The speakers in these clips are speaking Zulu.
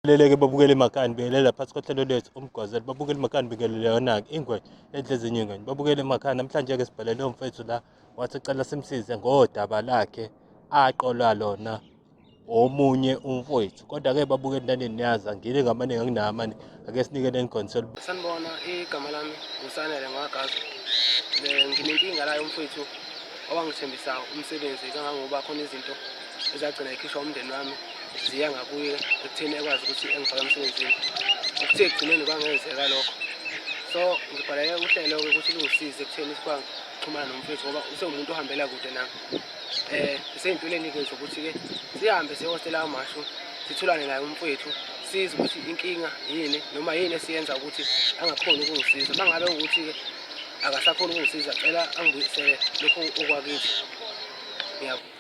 Leleke babukele emakhaya bikelela phasi kohlelo lethu umgwazelo babukele emakhaya bikelela yona-ke ingwe edla ezinye ingane babukele emakhaya namhlanje-ke sibhalele umfethu la wathi cela simsize ngodaba lakhe aqolwa lona omunye umfowethu kodwa-ke babukele ntaneni niyazi angile ngamaningi anginawo amaningi ake sinikeleni khona Sanibona, igama lami nguSanele ngwagazi. Nginenkinga la yomfowethu owangithembisa umsebenzi kangangoba khona izinto ezagcina ikhishwa umndeni wami ziya ngakuye ekutheni ekwazi ukuthi engifake emsebenzini. Okuthe ekugcineni kwangenzeka lokho. So ngibhalele uhlelo-ke ukuthi lungisize ekutheni sikwazi ukuxhumana nomfowethu ngoba usewumuntu ohambela kude nami. Sey'ntweleni-ke zokuthi-ke sihambe siye hostela kwaMashu sithulane naye umfowethu sizwe ukuthi inkinga yini noma yini esiyenza ukuthi angakhoni ukungisiza. Uma ngabe ukuthi-ke akasakhoni ukungisiza, cela angibuyisele lokhu okwakithi. Ngiyabonga.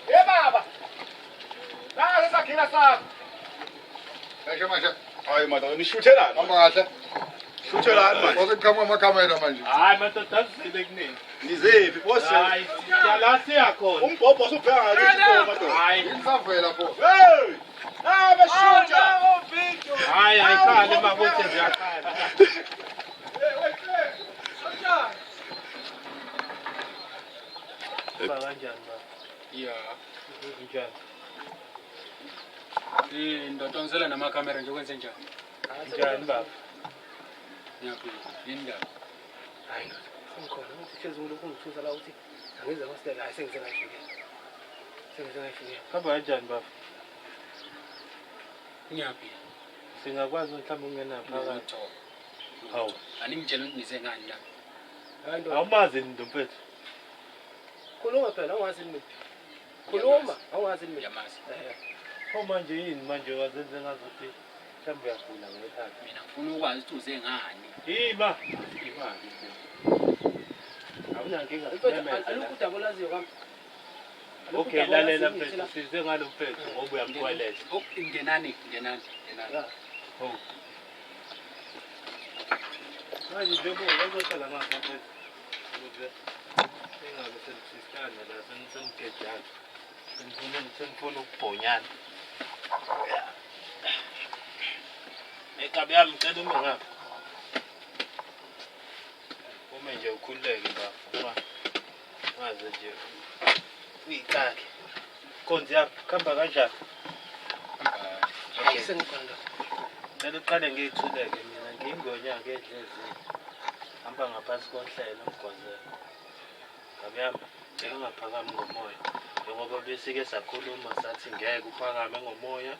Ye baba. Nasi sakhila sakho. Manje manje Hayi madoda nishuthelani? hamba kahle. Shuthelani manje? Waseqhamuka amakhamera manje. Hayi madoda asizile kuningi. Nizephi boss? Hayi la siyakhona. Umbhobho usubheka ngakithi pho madoda. Hayi Ngisavela pho. Hey! Ah bashutha. hayi ayikhale makuthi ziyakhala. Ba kanjani ba? Ya. Njani? Eh ndodonsela namakhamera nje kwenze njani? Njani baba? Ngiyaphila. Yini ndaba? Hayi ndoda, sengikhona ukuthi hlezi ngilokhu ngithusa la ukuthi angize hostela, hayi sengize ngayifikela. Sengize ngayifikela. Hamba kanjani baba? Ngiyaphila. Singakwazi mhlawumbe ukungena phakathi. Lutho. Hawu. Aningitshela ukuthi nize ngani la. Hayi ndoda, Awumazi ni mfethu. khuluma phela awungazi mina. Khuluma, awungazi mina. Ngiyamazi. Eh, Pho manje yini manje wazenze ngazuthi mhlawumbe uyagula ngekhanda. Mina ngifuna ukwazi ukuthi uze ngani. Ima. Imali. Awunankinga Mfethu, simemeze la. alukho udaba olaziyo kami. Alukho Okay, udaba lalela olaziyo mfethu, la. size ngalo mfethu ngoba uyamkweleta. Oh, ngenani, ngenani, ngenani. Ya. Hawu. Manje njengoba uzohlala ngapha mfethu. Ukuze singabe sengisistana la senigejana. Senifuna ukubhonyana. Ekabi yami ngicela ume ngapha. Ume nje ukhululeke bafo. Uma ungaze nje uyikake. Nkonzi yami, kuhamba kanjani? Hayi sengikhona ndoda. Ngicela uqale ngiyithuleke mina ngiyingonyaka edlezini. Hamba ngaphansi kohlelo mgwazelo. Ngabe yami, ngicela ungaphakami ngomoya. Njengoba besike sakhuluma sathi ngeke uphakame ngomoya,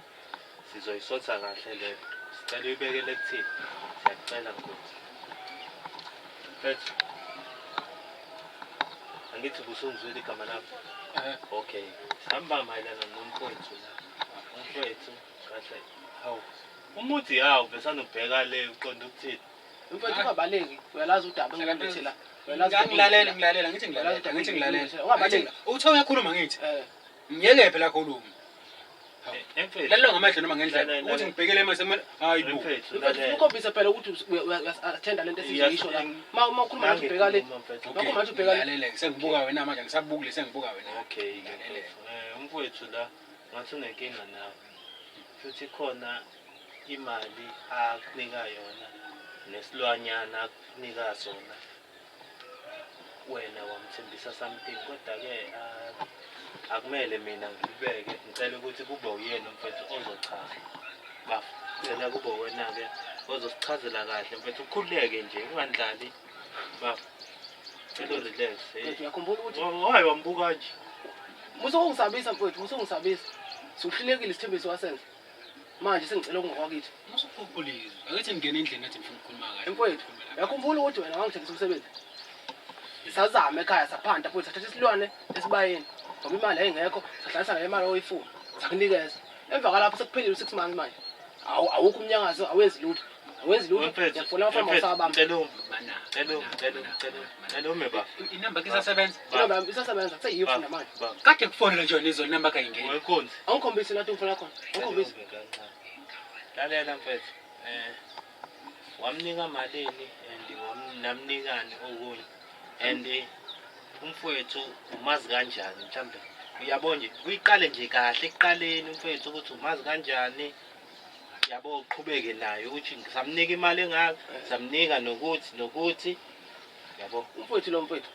sizoyisotha kahle le nto. Sicela uyibekele kuthina. Siyakucela Nkosi. Mfethu. Angithi busungizwile igama lakho. Eh, Okay. Sihamba mayelana nomfowethu la. Umfowethu kahle. Hawu. Umuthi yawo besanubheka le uqonda ukuthini? Mfethu ungabaleki, uyalazi udaba engilethe la. Uyalazi udaba Ngilalela, engilethe la. ngilalela, ngithi ngilalela, ngithi ngilalela. Ungabaleki. Uthe uyakhuluma ngithi. Eh, Ngiyeke phela khuluma. Mfethu. Lalela ngamehlo noma ngendlela. Lalela, Ukuthi ngibhekele mase hayi bo. Mfethu mfethu lalela. ukhombise phela ukuthi uyathenda lento esizoyisho la. Ma uma ukhuluma ngathi ubheka le. Mfethu. Ngakho manje ubheka le. Ngilalele, sengibuka wena manje ngisabuki le sengibuka wena. Okay. Ngilalele. Umfowethu la ngathi unenkinga nawe. Futhi khona imali akunika yona nesilwanyana akunika sona. Wena wamthembisa something kodwa ke akumele mina ngibeke ngicela ukuthi kube uyena mfethu ozochaza. Bafo, ngicela kube wena ke ozosichazela kahle mfethu ukhululeke nje ungandlali. Bafo. Cela urelax. Mfethu Hey. uyakhumbula ukuthi Hayi wambuka nje. musa ukungisabisa mfethu, musa ukungisabisa. Siwuhlulekile isithembiso wasenza. Manje sengicela okungokwakithi. Musukhuphuliza. Akithi ngene endlini athi ngifuna ukukhuluma kahle. Mfowethu, uyakhumbula ukuthi wena wangithengisa umsebenzi? Sazama ekhaya saphanda futhi sathatha isilwane esibayeni ngoba imali yayingekho, sahlalisa ngale mali oyifuna, sakunikeza. Emva kwalapho sekuphelile u-6 months manje. Awukho umnyakazo, awenzi lutho. Awenzi lutho. Mfethu, Ngiyakufona amafoni mfethu, awusabamba. ngicela ume. Mana. Ngicela ume, ngicela ume, ngicela ume. Ngicela ume baba. Inamba yakhe isasebenza? Inamba yami isasebenza kuseyiyo futhi namanje. Baba. Kade kufonela nje wena izolo inamba yakhe ayingeni. Wenkunzi. Awungikhombisi la ungifuna khona. Awungikhombisi. Ngicela ume kancane. Lalela mfethu. Wamnika malini and namnikani okunye. And umfowethu umazi kanjani mhlawumbe uyabo nje uyiqale nje kahle ekuqaleni umfowethu ukuthi umazi kanjani yabo uqhubeke naye ukuthi samnika imali engaka samnika nokuthi nokuthi yabo. Umfowethu lo mfowethu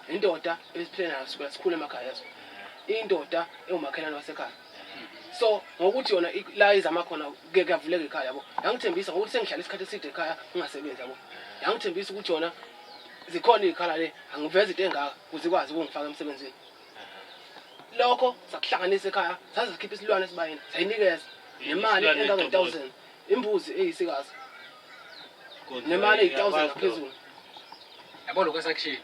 indoda esiphila nayo sisuka sikhule emakhaya yazo. Indoda ewumakhelwane wasekhaya. So ngokuthi yona la izama khona kuke kuyavuleka ekhaya yabo. Yangithembisa ngokuthi sengihlala isikhathi eside ekhaya ngingasebenzi yabo. Yangithembisa ukuthi yona zikhona iy'khala le angiveze into engaka ukuze ikwazi ukungifaka emsebenzini. Lokho sakuhlanganisa ekhaya saze sikhipha isilwane esibayeni sayinikeza nemali Isilwane engange-1000 imbuzi eyisikazi Nkunzi, nemali eyi-1000 uyakwazi ngaphezulu. Yabo lokho esakushilo.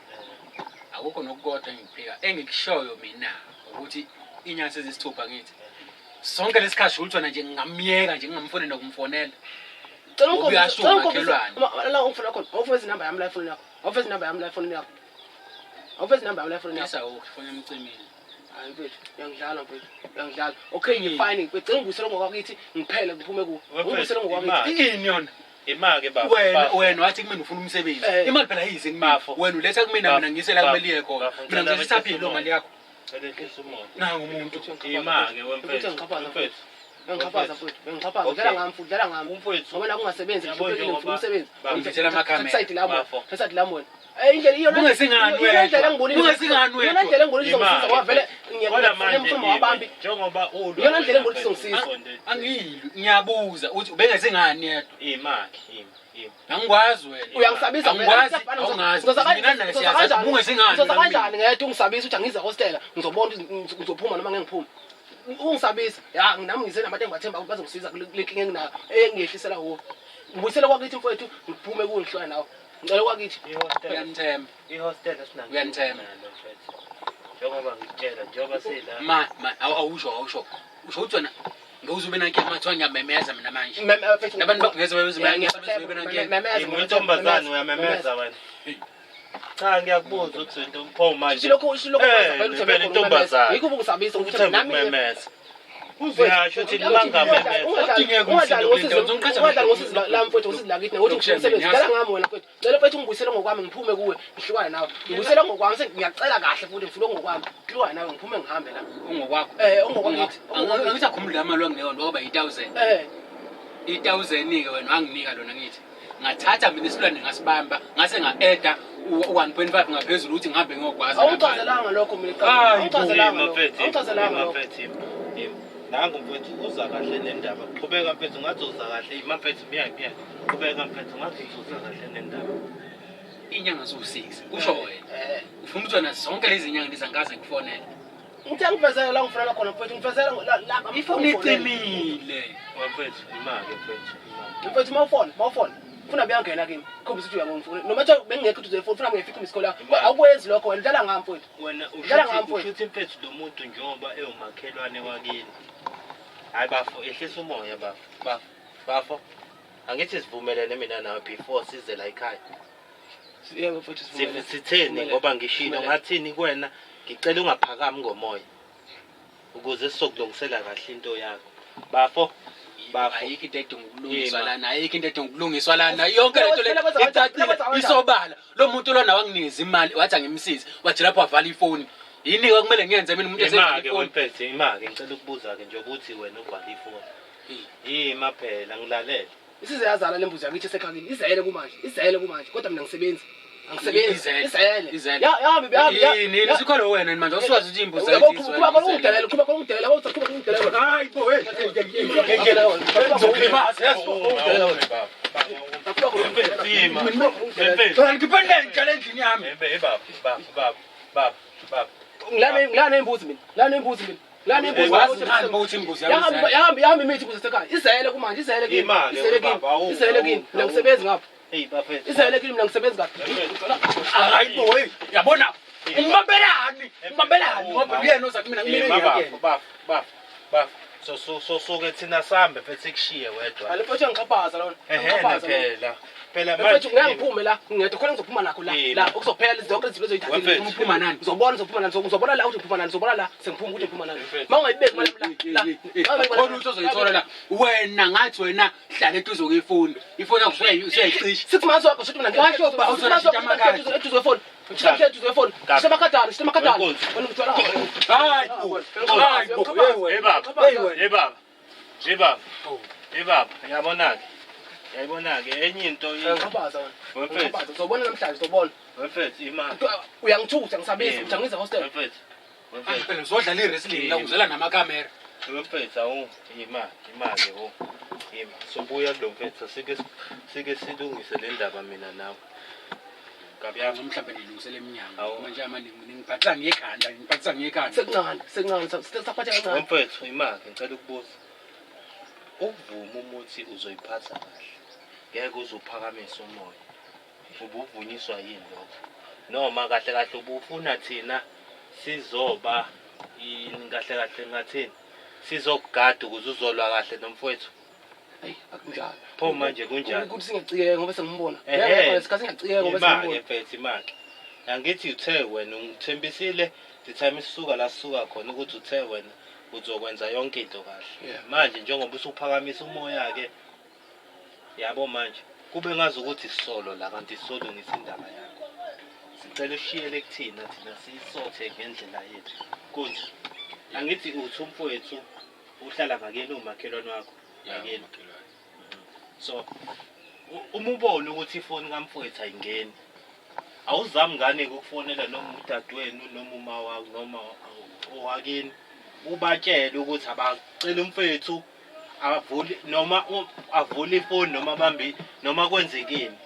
Akukho nokukodwa engikuphika. Engikushoyo mina ukuthi inyanga sezisithupha ngithi. Sonke lesikhathi ukuthi wena nje ngingamyeka nje ngingamfonela nokumfonela. Cela Ngoba ungikhombise, uyasho cela ungikhombise. umakhelwane. La ungifuna khona. Awuveze inamba yami la efonini yakho. Awuveze inamba yami la efonini yakho. Awuveze inamba yami la efonini yakho. Ngisa ukufona emcimini. Hayi mfethu, uyangidlala mfethu. Uyangidlala. Okay, ngifine. Ngicela ungibuyisele ngokwakithi ngiphele ngiphume kuwo. Mfethu, Ungibuyisele ngokwakithi. imali. Ini yona? Ima-ke baba. Wena baba. wena wathi kumina ufuna umsebenzi. Eh. Imali phela ayizi kumina. Bafo. Wena uletha kumina Bafo. mina ngiyise la Bafo. kumele iye khona. Bafo, Mina ngicela ngizosithaphile wehlise leyo mali yakho. Ngicela ehlise umoya. Nangu umuntu. Ima-ke wemfethu. Mfethu, ngixhaphaza Mfethu. Uyangixhaphaza mfethu. Uyangixhaphaza. Okay. Dlala ngami futhi, dlala ngami. Umfowethu. Ngoba la kungasebenzi Yabo ngihluphekile ngifuna njengoba- umsebenzi. Bafo. Ngithethela amakhamera. Thatha isayidi lami wena. Bafo. Thatha isayidi lami wena. Indlela iyona Kungesingani iyona wedwa. indlela engibonile. Kungesingani Iyona wedwa. indlela engibonile izongisiza Ima-ke ngoba vele mfethu. Kodwa manje ngiyamfuna wabambi. njengoba ulwa Iyona ndlela wena engibona mfethu, izongisiza. uqonde- Angiyilwi ngiyabuza uthi ubengesingani yedwa. Ima-ke, ima, ima. Angikwazi wena. Uyangisabisa vele. Angikwazi, Angifana, awungazi. ngizoza Mina naye ngizoza siyazazi, kanjani? ubungesingani Ngizoza wena kanjani ngedwa ungisabisa ukuthi angize hostela ngizobona ukuthi ngizophuma noma ngeke ngiphume. Ungisabisa. Ya nami ngize nabantu engibathemba ukuthi bazongisiza kule nkinga enginayo engiyehlisela kuwo. Ngibuyisele kwakithi mfowethu ngiphume kuwo ngihlukane nawe. Ngicela kwakithi. Ihostela Uyanithemba. ihostela sinankinga Uyanithemba. nalo, mfethu. Njengoba ngikutshela njengoba sila Ma ma awusho awusho. Usho ukuthi wena ngewuze ube nankinga mathiwa ngiyamemeza mina manje. Mfethu Nabantu bakungeze beze Ya, ube nankinga. memeza, Ima intombazane uyamemeza wena. Cha ngiyakubuza ukuthi into pho manje. Shilokho shilokho Eh, vele uthembe vele khona intombazane. ukumemeza. Yikho ukungisabisa ukuthi Uthemba nami ukumemeza. Uzuyasho ukuthi mangamemeza. Ungadlali ngosizi lami mfowethu, ngosizi lakithi ngokuthi ngifuna umsebenzi. Dlala ngami wena mfowethu. Cela mfowethu ungibuyisele ngokwami ngiphume kuwe ngihlukane nawe. Ngibuyisele ngokwami sengiyacela kahle futhi ngifuna ngokwami. Ngihlukane nawe ngiphume ngihambe la. Ungokwakho. Ungokwakithi. Angithi akhumbule la mali wanginika wona ngoba yi-1000. I-1000 ke wena wanginika lona ngithi. Ngathatha mina isilwane ngasibamba ngase nga-eda u-1.5 ngaphezulu ukuthi ngihambe ngiyogwaza. Awungichazelanga lokho mina cha. Hayi, Awungichazelanga Ima lokho. mfethu, Awungichazelanga ima lokho. mfethu, ima, ima. Nangu mfethu uza kahle nendaba. Qhubeka mfethu ngathi uza kahle. Ima mfethu miya miya. Qhubeka mfethu ngathi uza kahle nendaba. Inyanga ziwu-6 kusho wena. Ufuna ukuthi wena zonke lezi nyanga lezi angikaze ngikufonele. Ngithe ngivezele la ngifonela khona mfowethu ngivezele la Ifoni icimile. Mfethu ima-ke mfethu. ima. Mfowethu mawufona mawufona funa beyangena kimi khombisa ukuthi uyangifuna noma nje bengingekho ukuthi uzoyifuna funa ngiyefika imisikolo yakho awukwenzi lokho wena udlala ngami mfowethu. Wena Dlala ngami, ushuthi mfowethu. ushuthi mfethu lo muntu njengoba ewumakhelwane wakini. Hayi bafo ehlisa umoya bafo. Bafo. Bafo. Angithi sivumelene mina nawe before size la ekhaya. Yebo mfowethu sivumelene. Sitheni Sivumelene. ngoba ngishilo Sivumelene. ngathini kuwena ngicela ungaphakami ngomoya ukuze sizokulungisela kahle into yakho. Bafo. Bafo. Ayikho into edinga ukulungiswa Yima. lana, ayikho into edinga ukulungiswa lana. Yonke lento le Phela kwenza kanjani? icacile Phela kwenza kanjani? isobala. Lo muntu lona wanginikeza imali wathi angimsize. Wathi lapho wavala ifoni. Yini ke kumele ngiyenze mina umuntu esevala Ima-ke ifoni? wemfethu ima-ke ngicela ukubuza-ke nje ukuthi wena uvala ifoni. Ima phela ngilalele. Isize yazala le mbuzi yakithi esekhakini izele kumanje izele kumanje kodwa mina ngisebenzi angisebenzi Izele. izele Izele. ya ya ya Yini yini sikhona wena manje awusiwazi ukuthi imbuzi Uyabo, yakithi qhuba khona ungidelele qhuba khona ungidelele yabo qhuba khona ungidelele Hayi bo hey. Ima. Wemfethu. Ngiphendule ngitshela endlini yami. Embe baba baba baba baba baba. Ngilana ngilana imbuzi mina ngilana imbuzi mina ngilana imbuzi Wazi ngani ukuthi imbuzi yami yahamba izele? yahamba yahamba imithi imbuzi esekhaya izele kumanje izele kimi Ima-ke, izele kimi baba, awu, izele kimi awu, mina awu. ngisebenzi ngapha Hey bafethu. izele kimi mina ngisebenzi ngapha Hayi bo hey yabona ungibambelani ungibambelani ngoba uyena oza kumina kumele Ima ngiyakuyena. baba baba baba baba. So so so suke thina sambe mfethu sikushiye wedwa. Alo mfethu ngixhaphaza lona. Ehhe phela. Phela Mfethu ngeke ngiphume la, ngedwa khona ngizophuma nakho la. Yebo. La okuzophela lezi zonke izinto ezoyithathile. Wemfethu. Uphuma nani? Uzobona uzophuma nani, uzobona la ukuthi ngiphuma nani, uzobona la sengiphuma ukuthi ngiphuma nani. Mfethu. Ma ungayibeki mali la. La. Khona ukuthi ozoyithola la. Wena ngathi wena hlala eduze kwefoni. Ifoni yakho usuyayicisha. 6 months wakho shuthi mina Washo ba, uzoshintsha amakhadi. eduze kwefoni. Ngishela eduze kwefoni. Ngishela amakadana, ngishela amakadana. Wenkosi. Wena ngithola. Hayi bo. Hayi bo. Hey Hey wena. baba. Hey wena. Hey baba. Hey baba. Hey baba, uyabona-ke. Uyayibona-ke enye into Ngixhaphaza wena. Wemfethu. Ngixhaphaza. Uzobona namhlanje uzobona. Wemfethu imali. Uyangithusa ngisabisa, Yebo. ngijangisa hostel. Wemfethu. Wemfethu. Phela uzodlala i-wrestling la uzela namakhamera. Wemfethu awu imali, imali wo. Ima. Sobuya kulo mfethu sike sike silungise le ndaba mina nawe. Kabi yami. Mhlawumbe nilungisele eminyango. Awu. Manje manje ngiphathisa ngekhanda, ngiphathisa ngekhanda. Sekuncane, sekuncane, sesaphatha kancane. Wemfethu imali ngicela ukubuza. Ukuvuma umuthi uzoyiphatha kahle. Ngeke uze uphakamise umoya. Ubuvunyiswa yini lokho? Noma kahle kahle ubufuna thina sizoba yini kahle kahle ngathini? Sizokugada ukuze uzolwa kahle nomfowethu. Hayi, akunjalo. Pho manje kunjani? Ukuthi singacikeke ngoba sengimbona. Ehhe. Yebo, isikhathi singacikeke ngoba Imali sengimbona. mfethu imali. Angithi uthe wena ungithembisile the time sisuka la sisuka khona ukuthi uthe wena uzokwenza yonke into kahle. Yeah. Manje njengoba usuphakamisa umoya ke yabo manje kube ngazi ukuthi sisolo la kanti sisolungisa indaba yakho. Sicela ushiyele kuthina thina siyisothe ngendlela yethu. Kunje. Angithi uthi umfowethu uhlala ngakini umakhelwane wakho ngakini. So uma ubona ukuthi ifoni kamfowethu ayingeni awuzami ngane ukufonela noma udadewenu noma uma wakho noma owakini ubatshele ukuthi abacela umfethu avule noma avule ifoni noma bambi noma kwenzekeni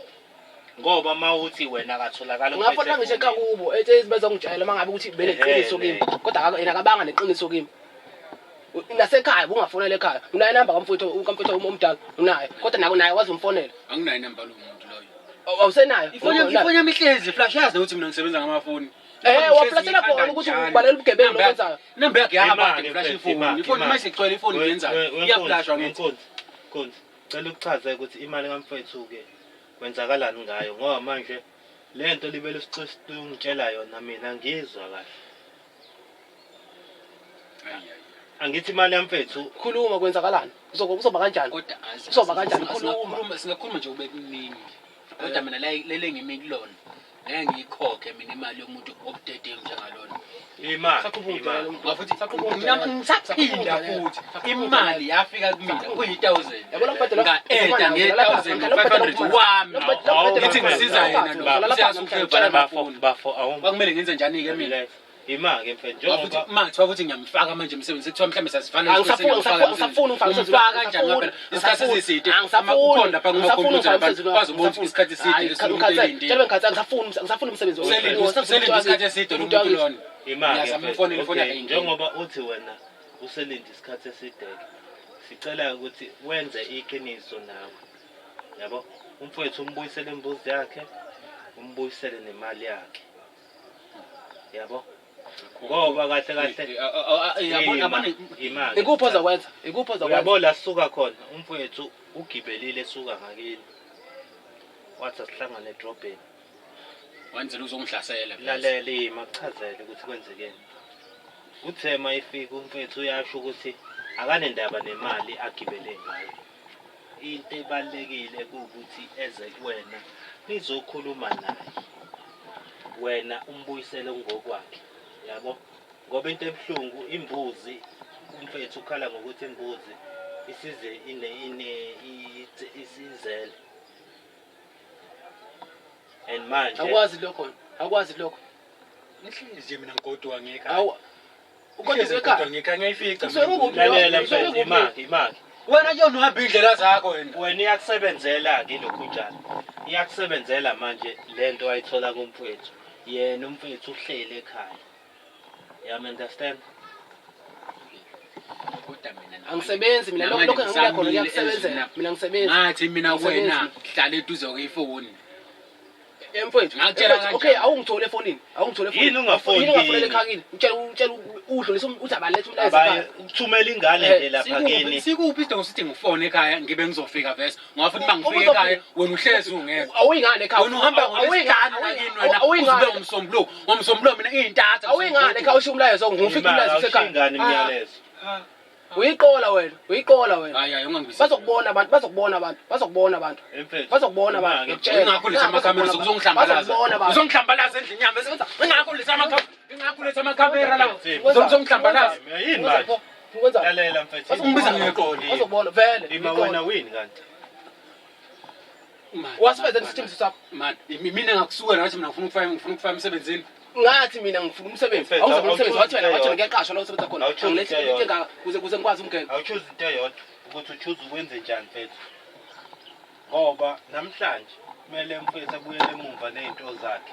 ngoba uma uthi wena akatholakala Ungafonela ngisho ekakubo ethi bezongitshela mangabe ukuthi beneqiniso kimi. Kodwa yena akabanga neqiniso kimi. Nasekhaya bungafonela ekhaya. Unayo inamba kamfowethu kamfowethu omdala unayo. Kodwa nako naye wazi umfonela. Anginayo inamba lo muntu loyo. Awusenayo. Ifoni yami ihlezi flash yazi ukuthi mina ngisebenza ngamafoni. Waflashela khona ukuthi ubalekela ubugebengu lokwenzayo. Inamba yakhe yahamba Imali, flash mfethu, ifoni. imali, Ifoni imali. mayisigcwele ifoni ngiyenzayo. Iyaflashwa ngithi. Nkonzi, Nkonzi, cela ukuchaze ukuthi imali kamfethu-ke kwenzakalani ngayo ngoba manje le nto libele ungitshela yona mina ngizwa kahle. Angithi imali yamfethu Khuluma kwenzakalani? Kuzoba kanjani? Kodwa Kuzoba kanjani? Khuluma. Singakhuluma nje ube kuningi. Kodwa mina la lele ngimi kulona. Ngeke ngiyikhokhe mina imali yomuntu obudedengu njengalona. imali Saqhubeka imali. umdala. Ngafuthi Saqhubeka mina umdala. ngisaphinda futhi imali yafika kumina kuyi-1000. Yabona umbhedelo Nga-eda nge-1500 wami. Ngithi ngisiza yena lo. Useyazi ukuvala Bafo, amafoni. bafo, awu. Kwakumele ngenze njani-ke mina? Imali mfethu Wafuthi njengoba ma kuthiwa futhi ngiyamfaka manje emsebenzini kuthiwa mhlawumbe sasivala Angisafuni, angisafuni umfaka emsebenzini. umfaka kanjani Angisafuni, phela isikhathi esiside angisafuni, ukhona lapha angisafuni kumakhompyutha umfaka lapha emsebenzini. bazobona ukuthi isikhathi eside Hayi, lesumuntu elindile Tshela bengikhathele, angisafuni umsebenzi. Uselinde isikhathi eside lo muntu lona. Imali Ngiyazama mfethu. umfonela ifoni Okay, yakhe ayingeni. njengoba uthi wena uselinde isikhathi eside-ke sicela ukuthi wenze iqiniso nawe yabo umfowethu umbuyisele imbuzi yakhe umbuyisele nemali yakhe yabo ngoba kahle kahle Yabona imali Ikuphi ozokwenza? Ikuphi ozokwenza? uyabo la sisuka khona umfowethu ugibelile esuka ngakini wathi asihlangane edrobheni wenzela uzongihlasela lalela ima kuchazele ukuthi kwenzekeni uthe uma ifika umfethu uyasho ukuthi akanendaba nemali agibele ngayo into ebalulekile kuwukuthi eze kuwena nizokhuluma naye wena umbuyisele ngokwakhe yabo ngoba into ebuhlungu imbuzi umfethu ukhala ngokuthi imbuzi isize ine ine isizele and manje Akwazi lokho. Akwazi lokho. Ngihlezi mina ngigoduka ngekhaya. Awu. Ukodwa Ngihlezi ekhaya. ngigoduka ngekhaya ngiyayifica. Usuke mina. ukuphi? lalela Usuke mfethu kuphi? imali imali Wena nje unohamba indlela zakho wena. wena iyakusebenzela-ke ilokhu njalo iyakusebenzela manje le nto ayithola kumfethu yena umfethu uhleli ekhaya yam understand Kodwa mina Angisebenzi mina lokho Namanje lokho engikuya khona ngisamile kuyakusebenzela. ezwini. Mina ngisebenzi. Ngathi mina Angisebenzi wena hlala eduze kwefoni. Mfowethu, Ngakutshela mfowethu, kanjani? okay, awungithole efonini, awungithole efonini. Yini ungafoni Yini ungafonela kini? ekhaya kini? Utshela utshela udlulise uthi abalethe umlayezo Abaye ekhaya. ukuthumela ingane Eh, nje lapha Sikuphi kini. sikuphi isidingo sithi ngifone ekhaya ngibe ngizofika vese ngoba futhi uma ngifika Uma ekhaya wena uhlezi ungekho. Awuyingane ekhaya. Wena uhamba ngolwesihlanu lakini wena Awuyingane. uzube ngomsombuluko. Ngomsombuluko mina iy'ntatha. Awuyingane ekhaya ushiya umlayezo ngifika Ima, umlayezo awushiyi usekhaya. ingane imiyalezo. Uyiqola wena, uyiqola wena. Hayi hayi ungangibizi. Bazokubona abantu, bazokubona abantu, bazokubona abantu. Mfethu, Bazokubona abantu. ima-ke. Ngikutshela. Ingakho letha amakhamera uzongihlambalaza. Bazokubona abantu. Uzongihlambalaza endlini yami. Ingakho letha amakhamera. Ingakho letha amakhamera la. Mfethu. Uzongihlambalaza. Yini manje? Wenzani? Lalela mfethu. Ungibiza ngeqola. Bazokubona vele. Ima wena wini kanti? Wasifeza isithembiso sakho. Man, mina ngakusuka ngathi mina ngifuna ukufaka emsebenzini. Ngathi mina ngifuna umsebenzi. Mfethu, Awuzobe umsebenzi wathi wena wathi awuchoose ngiyaqashwa la usebenza khona. Awuchoose Angilethi into into eyodwa. engaka kuze ngikwazi ukungena. Awuchoose into eyodwa ukuthi uchoose ukwenze njani mfethu. Ngoba namhlanje kumele mfethu abuyele emumva ney'nto zakhe.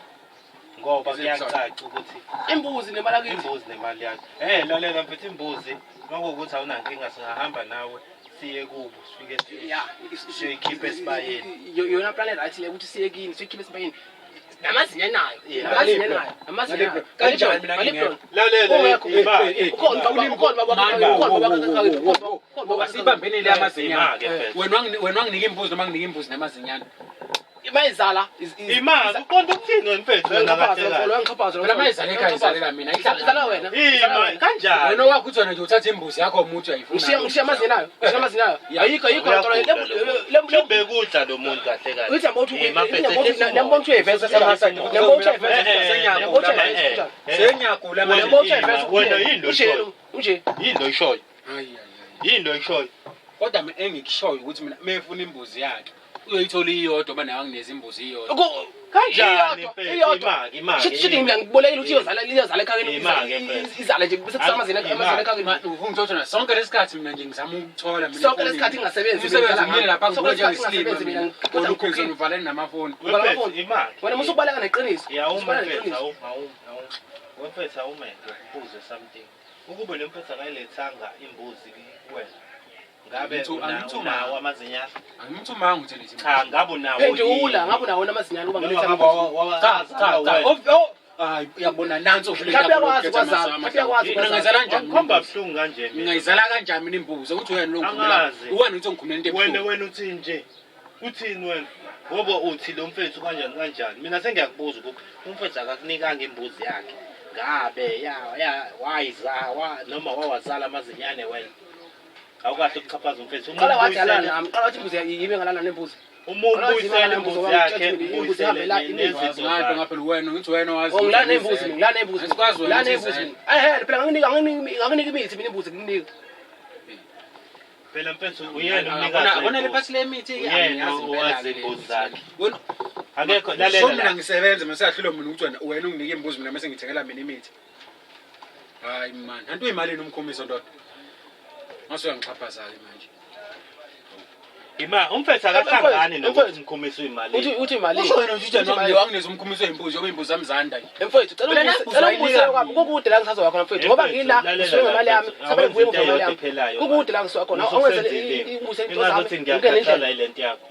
Ngoba kuyacaca ukuthi Imbuzi nemali yakithi. imbuzi nemali yakhe. Lalela mfethu, imbuzi makuwukuthi awunankinga singahamba nawe siye kubo sifike Ya, siyoyikhipha esibayeni. Yona plan right le ukuthi siye kini, siyoyikhipha esibayeni. Namazinyo enayo. Yeah. Namazinyo enayo. Namazinyo enayo. Kanjani mina ngingekho? Lalela Ungekho. ima Ukhona baba, ukhona baba, ukhona baba, ukhona baba. Asibambenile amazinyane. Ima-ke mfethu. Wena wanginika imbuzi noma nginika imbuzi namazinyane. Mayizala Ima uqonda ukuthini wena mfethu wena kahle kahle? Uyangixhaphaza. Phela mayizala ekhaya izalela mina. Izala wena. Ima kanjani? Wena wakho uthi wena nje uthatha imbuzi yakho umuthi uyayifuna. Ngishiya ngishiya amazinyo ayo. Ngishiya amazinyo ayo. Ayikho ayikho nto le Mhlawumbe kudla lo muntu kahle kahle. Uthi yabo uthi Ima mfethu, ehlisa umoya. niyabona ukuthi uyayiveza niyabona ukuthi uyayiveza niyabona ukuthi uyayiveza Senyagula manje. niyabona ukuthi uyayiveza Wena yini lo unje unje Yini lo ishoyo? Hayi hayi hayi. Yini lo ishoyo? Kodwa mina engikushoyo ukuthi mina mefuna imbuzi yakhe uyoyithola iyodwa ba nawe anginezi imbuzi iyodwa. Kanjani Iyodwa, mfethu? iyodwa. Ima-ke, ima-ke, Shithi shithi ima. mina ngibolekile ukuthi iyozala iyozala ekhaya Ima-ke mfethu. izala nje bese kusamazini amazinyo ekhaya Ma- ufuna ukuthola na sonke lesikhathi mina nje ngizama ukuthola mina Sonke lesikhathi ngingasebenzi mina, umsebenzi umile lapha Sonke ngibuka lesikhathi njengesilima ngingasebenzi mina, mina kodwa olukhulu ngikhokhe. uvalele namafoni. Uvala Mfethu, amafoni. ima-ke. Wena musukubaleka neqiniso. Ya uma Usubaleka mfethu, neqiniso. awuma awuma awuma. Wemfethu awume ngikubuze something. Ukube le mfethu akayilethanga imbuzi kuwena. Ngabe Angithumanga. unawo amazinyane? Angimthumanga ukuthi lezi. Cha, ngabe unawo. Phendula yini? ngabe unawo amazinyane uba Noma ngiletha ngabe Cha cha cha. wena. Oh, hayi uyabona nanso vele Mhlawumbe uyakwazi ukwazala, mhlawumbe uyakwazi Mina ngayizala kanjani? Ngikhomba buhlungu kanje mina. Ngingayizala kanjani mina imbuzi ukuthi wena lo ngikhumela. Angazi. Wena uthi ngikhumela into Wena ebuhlungu. wena uthini nje? Uthini wena? Ngoba uthi lo mfethu kanjani kanjani? Mina sengiyakubuza ukuthi umfethu akakunikanga imbuzi yakhe. Ngabe ya ya wayiza wa noma wawazala amazinyane wena. Awukahle ukuxhaphaza umfethu. Uma Qala wathi alala umbuyisele nami, qala wathi imbuzi yibe ngalala nembuzi. uma umbuyisele imbuzi yakhe, Imbuzi ihambe la, umbuyisele imbuzi. nezinto Ngathi zakhe. ngaphela wena ngithi wena wazi. Oh ngilana nembuzi mina, ngilana nembuzi. Asikwazi wena Ngilana ukuthi nembuzi izele. mina. Eh phela nganginika imithi mina imbuzi ngikunika. Phela mfethu uyena umnikazi. Abona wembuzi. lephathi lemithi Uyena owazi imbuzi zakhe. Wena Akekho so lalela mina la. ngisebenza mase yahlulwa mina ukuthi wena unginike imbuzi mina mase ngithengela mina imithi. Hayi man, antu imali nomkhomiso ndoda. Ngase uyangixhaphaza-ke manje. Ima umfethu akahlangani Mfethu, nokuthi umkhomiso imali. Uthi uthi imali. Usho wena nje Uthi uthi imali. wangineza umkhomiso wembuzi yoba imbuzi zami zanda nje. Mfethu cela Phela ungibuyise nembuzi cela ungibuyisele ayinika kwami. mina. Kukude la ngisazoya khona mfethu ngoba Mfethu, ngila lalela ngisuke ngemali yami. mfethu, Sabe ngibuye awenze ngemali into yami. ephelayo Kukude la ngisuka khona. Awungenzele ibuyise into zami. Ingazuthi ngiyakhathala ile nto yakho.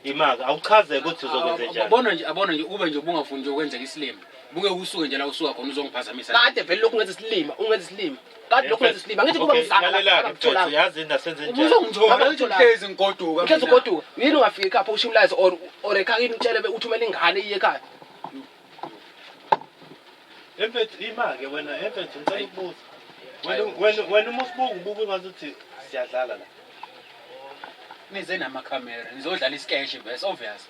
Ima-ke awuchaze ukuthi uzokwenze njani. Abona nje abona nje ube nje ubungafuni nje ukwenzeka isilima. Buke usuke nje la usuka khona uzongiphazamisa. Kade vele lokhu ngenza isilima, ungenza isilima. Kade lokhu ngenza isilima. Ngithi kuba Okay, ngizala lalela-ke mfethu, yazi into asenze njani. Uzongithola Ngaba ngithi hlezi ngigoduka. Ukhetha mina. ugoduka. Yini ungafiki ekhaya ushiya umlayezo or ekhaya yini utshele uthumele ingane iye ekhaya. Mfethu ima-ke wena mfethu ngicela ukubuza. Wena uma usibuka ubuka engazuthi siyadlala la. Nize namakhamera, nizodlala isketch vese obvious.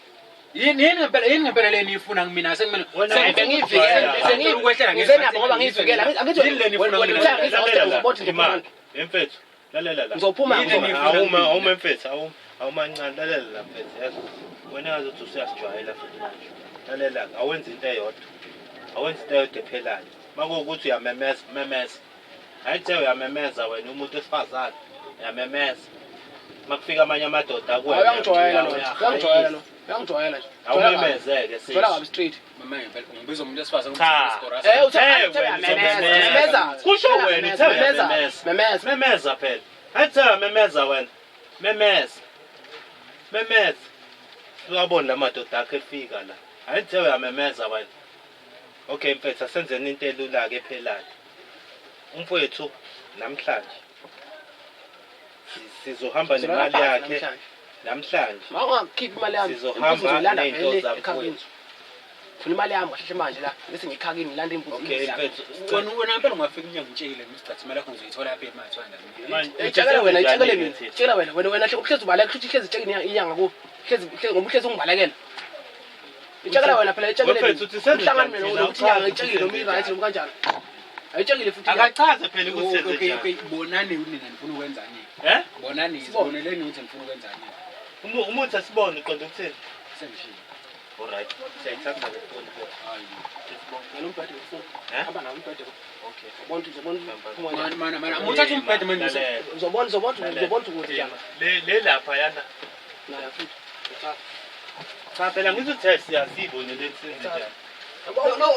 Yini ngempela le niyifuna kumina sekumele Wena Bengiyivikela, ukwehlela ngize nabo ngoba ngiyivikela. Angithi Yini le nifuna wena kumina? uthe ngize Lalela la, uzobona ukuthi ima. ngizophuma. Mfethu, lalela la. Ngizophuma Yini ngizophuma. enifuna Awuma kumina? awuma mfethu, awuma awuma ncane lalela la mfethu yazi. Wena ngazuthi usuyasijwayela futhi manje. Lalela awenze into eyodwa. Awenze into eyodwa ephelayo. Makuwukuthi uyamemeza, memeza. Ayithe uyamemeza wena umuntu wesifazane. Uyamemeza. Makufika amanye amadoda kuwena. Uyangijwayela lo. Uyangijwayela lo. Uyangijwayela nje. Awumemezeke sisi. Thola kabi straight. Mama ngempela ungibiza umuntu wesifazane Cha. ukuthi Eh uthe Eh, uthe wena uyamemeza. uzomemeza. Memeza. Kusho wena uthe Memeza. uyamemeza. Memeza. Memeza phela. Ayithe uyamemeza wena. Memeza. Memeza. Uyabona la madoda akhe efika la. Ayithe uyamemeza wena. Okay mfethu asenzeni into elula-ke ephelayo. Umfowethu namhlanje sizohamba nemali yakhe namhlanje. Ma ungakhiphi imali yami. Sizohamba imbuzi ngizoyilanda ney'nto vele zamfowethu. ekhakini. Funa imali yami kahle manje la bese ngikhakini ngilanda imbuzi. Okay imbuzi yami. mfethu. Wena wena impela ungafika inyanga ngitshele msithatha imali yakho ngizoyithola yaphi imali 200. Manje Itshekela wena, itshekele mina. thina? Tshekela wena, wena wena uhlezi ubaleka, kusho ukuthi ihlezi itshekile inyanga ku. Hlezi ngoba uhlezi ungibalekela. Itshekela wena phela itshekele mina. Mfethu, uthi senze Uhlangane njani mina thina? nokuthi inyanga Uchaze itshekile noma ukuthi i-right senze noma kanjani. Ayitshekile futhi. inyanga. Akachaze phela ukuthi senze Okay njani. okay bonani nina nifuna ukwenzani? Eh? Bonani Sibone. siboneleni ukuthi nifuna ukwenzani. Umuthi asibone uqonda ukuthini? Sengishilo. Alright. Siyayithatha le phone mfethu. Hayi. Sisibone. Ngalo umbhede ngifuna. Eh? Hamba nawo umbhede. Okay. Ubona ukuthi uzobona ukuthi phuma kanjani. Mana mana mana uthatha umbhede manje. Lalela. Uzobona uzobona uzobona ukuthi njani. Le lapha yana. Nayo futhi. Uthatha. Cha phela ngizothe siyazibonele senze njani.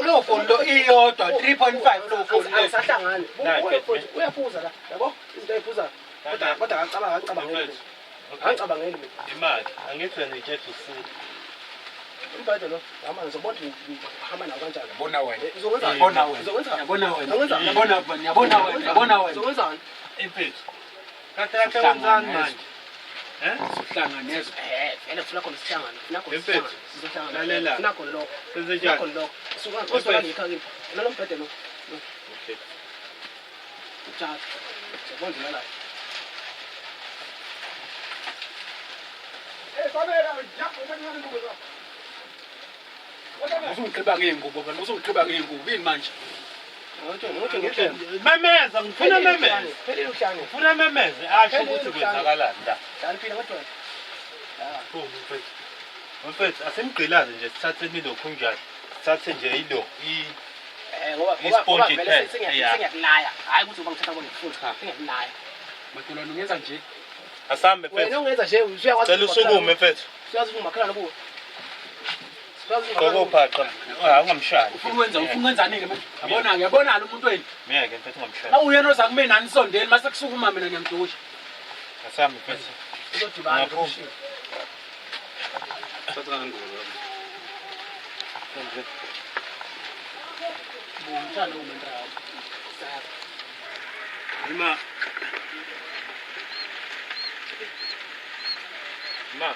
Lo phone lo iyodwa 3.5 lo phone lo. Angisahlangani. Nayi, mfethu. Uyaphuza la. Yabo? Izinto ayiphuzayo. Kodwa kodwa akacabanga akacabangeli. Mfethu. Okay. Angicabangeli mina. Imali angithi wena uyitshela usile. Umbhede lo. Hamba ngizobona ukuthi hamba nawo kanjani. Yabona wena. Uzokwenzani? Yabona wena. Uzokwenzani? Yabona wena. Uzokwenzani? Yabona wena. Yabona wena. Yabona wena. Uzokwenzani? Mfethu. Kahle kahle wenzani manje? Eh? Uhlanganezwe. Vele kufuna khona sihlangane. Kufuna khona Mfethu, sihlangane. Sizohlangana. lalela. Kufuna khona lokho. Senze Kufuna njani? khona lokho. Suka usuka ngikhakini. Nalo mbhede lo. Okay. Uthatha. Uzobona nalayo. Eh, Sanele, ja, usencane ingubo zakho. Uzungiqhiba ngey'ngubo phela uzungiqhiba ngey'ngubo yini manje? Memeza ngifuna memeze. Phelile uhlangane. Ngifuna memeze asho ukuthi kwenzakalani la. Hlaniphile kodwa. Mfethu. Mfethu asimgqilaze nje sithathe ilokhu njani. Sithathe nje ilo i Eh ngoba ngoba ngoba I-sponge vele pen. Yeah. sengiyakulaya. Hayi ukuthi uba ngithatha kona futhi. Sengiyakulaya. Makhelwane ungenza nje. asambe Wena mfethu. ungenza nje usuyakwazi. Cela usukume mfethu. Usuyazi umakhelwane kuwe. Usuyazi Gqoka uphaqa. Ah ungamshayi. Ufuna ukwenza ufuna ukwenzani-ke manje? Yabona-ke yabona-ke umuntu wenu. Miyeke mfethu ungamshayi. Awuyena oza kumina anisondeli mase kusukuma mina ngiyamdusha. Asambe mfethu. Uzodibana Ngaphuma. ukushiya. Thatha ingubo zakho. Umthando umentrawo. Sakho. Ima. Ma.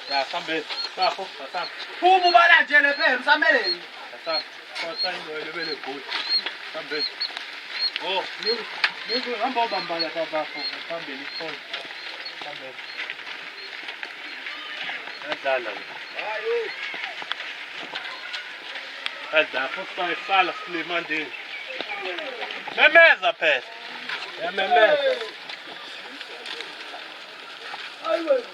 Ya sambe. Bafo, asambe. Phuma ubalandele phela usameleni. Asambe. Kwasa inwele bele goli. Sambe. Oh, niku hamba ubamba lapha bafo phambili phone. Sambe. Adala. Hayi, Adala futhi sala Suleiman. Memeza phela. Yamemeza. Hayi wena.